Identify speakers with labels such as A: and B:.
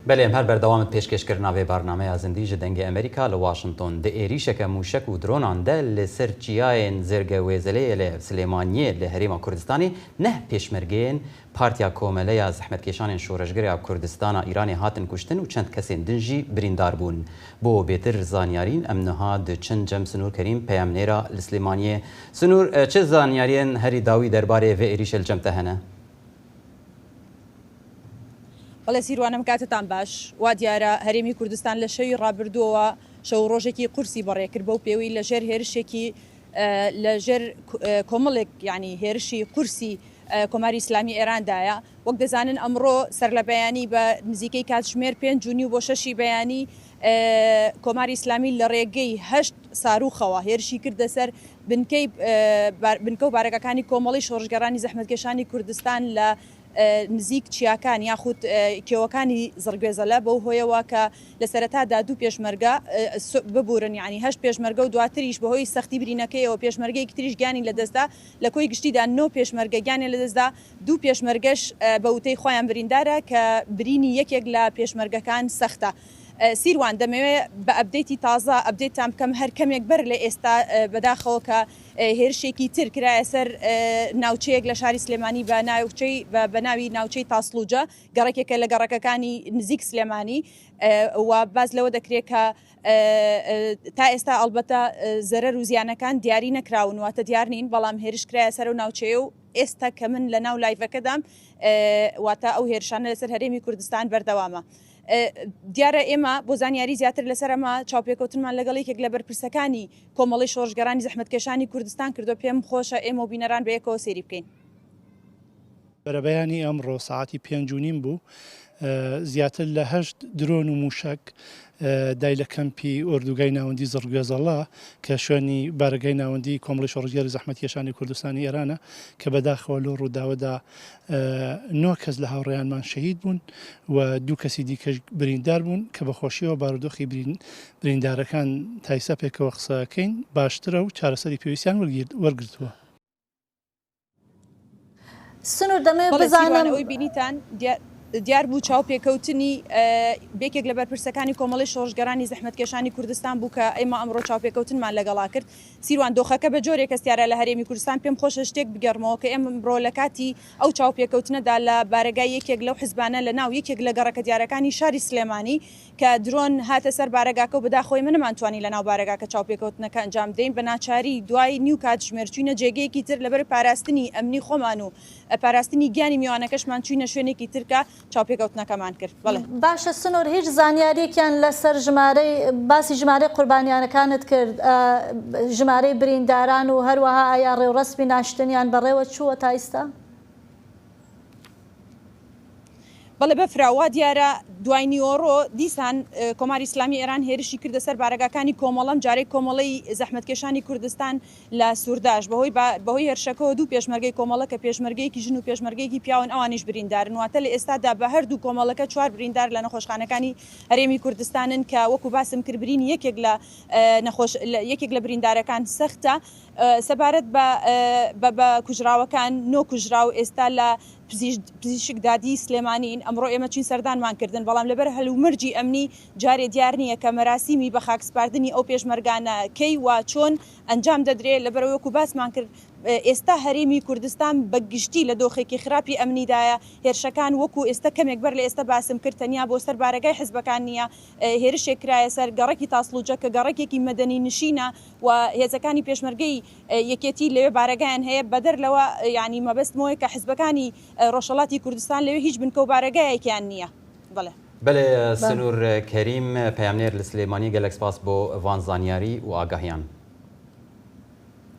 A: Belê em her berdewam in pêşkêşkirina vê bernameya zindî ji Dengê Amerîka li Washington. Di êrîşeke mûşek û dronan de li ser çiyayên Zêrgewêzeleyê li Silêmaniyê li Herêma Kurdistanê neh pêşmergeyên Partiya Komeleya Zehmetkêşanên Şoreşger ya Kurdistana Îranê hatin kuştin û çend kesên din jî birîndar bûn. Bo bêtir zanyarîn em niha diçin cem Sinûr Kerîm peyamnêra li Silêmaniyê. Sinûr, çi zanyariyên herî dawî derbarê vê êrîşê li cem te hene?
B: بەڵێ سیروان ئەم کاتەتان باش. وا دیارە هەرێمی کوردستان لە شەوی ڕابردووەوە شەو و ڕۆژێکی قورسی بەڕێ کرد بەو پێوەی لە ژێر هێرشێکی لە ژێر کۆمەڵێک یانی هێرشی قورسی کۆماری ئیسلامی ئێراندایە. وەک دەزانن ئەمڕۆ سەرلەبەیانی بە نزیکەی کاتژمێر پێنج و نیو بۆ شەشی بەیانی کۆماری ئیسلامی لە ڕێگەی هەشت ساروخەوە هێرشی کردە سەر بنکەی بنکە و بارەگاکانی کۆمەڵەی شۆڕشگێڕانی زەحمەتکێشانی کوردستان لە نزیک چیاکان یاخود کێوەکانی زڕگوێزەلە بەو هۆیەوە کە لە سەرەتادا دوو پێشمەرگە ببورن یانی هەشت پێشمەرگە و دواتریش بەهۆی سەختی برینەکەیەوە پێشمەرگەیەکی تریش گیانی لەدەستدا لە کۆی گشتیدا نۆ پێشمەرگە گیانیان لەدەستدا دوو پێشمەرگەش بە وتەی خۆیان بریندارە کە برینی یەکێک لە پێشمەرگەکان سەختە. سیروان دەمەوێ بە update ی تازە update تان بکەم هەر کەمێک بەر لە ئێستا بەداخەوە کە هێرشێکی تر کرایە سەر ناوچەیەک لە شاری سلێمانی بە ناوچەی بە ناوی ناوچەی تاسڵوجە گەڕەکێکە لە گەڕەکەکانی نزیک سلێمانی و باس لەوە دەکرێت کە تا ئێستا ئەڵبەتە زەرەر و زیانەکان دیاری نەکراون واتە دیار نین بەڵام هێرش کرایە سەر و ناوچەیە و ئێستا کە من لە ناو live ەکەدام واتە ئەو هێرشانە لەسەر هەرێمی کوردستان بەردەوامە. دیارە ئێمە بۆ زانیاری زیاتر لەسەر ئەمە چاوپێکەوتنمان لەگەڵ یەکێک لە بەرپرسەکانی کۆمەڵەی شۆڕشگێڕانی زەحمەتکێشانی کوردستان کردووە، پێم خۆشە ئێمە و بینەران بەیەکەوە سەیری بکەین.
C: بەرەبەیانی ئەمڕۆ سەعاتی پێنج و نیم بوو زیاتر لە هەشت درۆن و مووشەک دای لە کەمپی ئۆردوگای ناوەندی زڕگوێزەڵە کە شوێنی بارەگای ناوەندی کۆمەڵی شۆڕشگێری زەحمەتکێشانی کوردستانی ئێرانە کە بەداخەوە لەو ڕووداوەدا نۆ کەس لە هاوڕێیانمان شەهید بوون و دوو کەسی دیکەش بریندار بوون کە بەخۆشیەوە بارودۆخی بریندارەکان تایسا پێکەوە قسەکەین باشترە و چارەسەری پێویستیان وەرگرتووە.
D: سنوور دەمەوێت
B: بەڵێ سیروان
D: بزانم.
B: ئەوەی بینیتان دیار بوو چاوپێکەوتنی یەکێک لە بەرپرسەکانی کۆمەڵەی شۆڕشگێڕانی زەحمەتکێشانی کوردستان بوو کە ئێمە ئەمڕۆ چاوپێکەوتنمان لەگەڵا کرد. سیروان دۆخەکە بە جۆرێکە دیارە لە هەرێمی کوردستان پێم خۆشە شتێک بگێڕمەوە کە ئێمە ئەمڕۆ لە کاتی ئەو چاوپێکەوتنەدا لە بارەگای یەکێک لەو حزبانە لە ناو یەکێک لە گەڕەکە دیارەکانی شاری سلێمانی کە درۆن هاتە سەر بارەگاکە و بەداخەوە ئێمە نەمانتوانی لە ناو بارەگاکە چاوپێکەوتنەکە ئەنجام بدەین بە ناچاری دوای نیو کاتژمێر چوینە جێگەیەکی تر لەبەر پاراستنی ئەمنی خۆمان و پاراستنی گیانی میوانەکەشمان چوینە شوێنێکی تر کە چاوپێکەوتنەکەمان کرد. بەڵێ.
D: باشە سنور هیچ زانیاریەکیان لەسەر ژمارەی باسی ژمارەی قوربانیانەکانت کرد ژمارەی برینداران و هەروەها ئایا ڕێوڕەسمی ناشتنیان بەڕێوە چووە تا ئیستا؟
B: بەڵێ بەفرا وا دیارە دوای نیوەڕۆ دیسان کۆماری ئیسلامی ئێران هێرشی کردە سەر بارەگاکانی کۆمەڵەم جارێک کۆمەڵەی زەحمەتکێشانی کوردستان لە سورداش بەهۆی بەهۆی هێرشەکەوە دوو پێشمەرگەی کۆمەڵە کە پێشمەرگەیەکی ژن و پێشمەرگەیەکی پیاون ئەوانیش بریندارن واتە لە ئێستادا بە هەردوو کۆمەڵەکە چوار بریندار لە نەخۆشخانەکانی هەرێمی کوردستانن کە وەکو باسم کرد برینی یەکێک لە نەخۆش یەکێک لە بریندارەکان سەختە سەبارەت بە بە کوژراوەکان نۆ کوژراو ئێستا لە پزیشک دادی سلێمانین، ئەمڕۆ ئێمە چوین سەردانمان کردن، بەڵام لەبەر هەلومەرجی ئەمنی جارێ دیار نییە کە مەراسیمی بەخاکسپاردنی ئەو پێشمەرگانە کەی و چۆن ئەنجام دەدرێ، لەبەرئەوەی وەکو باسمان کرد ئێستا هەرێمی کوردستان بە گشتی لە دۆخێکی خراپی ئەمنیدایە، هێرشەکان وەکو ئێستا کەمێک بەر لە ئێستا باسم کرد تەنیا بۆ سەر بارەگای حزبەکان نییە، هێرشێک کرایە سەر گەڕەکی تاسڵوجە کە گەڕەکێکی مەدەنی نشینە و هێزەکانی پێشمەرگەی یەکێتی لەوێ بارەگایان هەیە، بەدەر لەوە یانی مەبەستم ئەوەیە کە حزبەکانی ڕۆژهەڵاتی کوردستان لەوێ هیچ بنکە و بارەگایەکیان نییە. بەڵێ.
A: بەلێ سنور کەریم پەیامنێر لە سلێمانی گەلەک سپاس بۆ ڤان زانیاری و ئاگاهیان.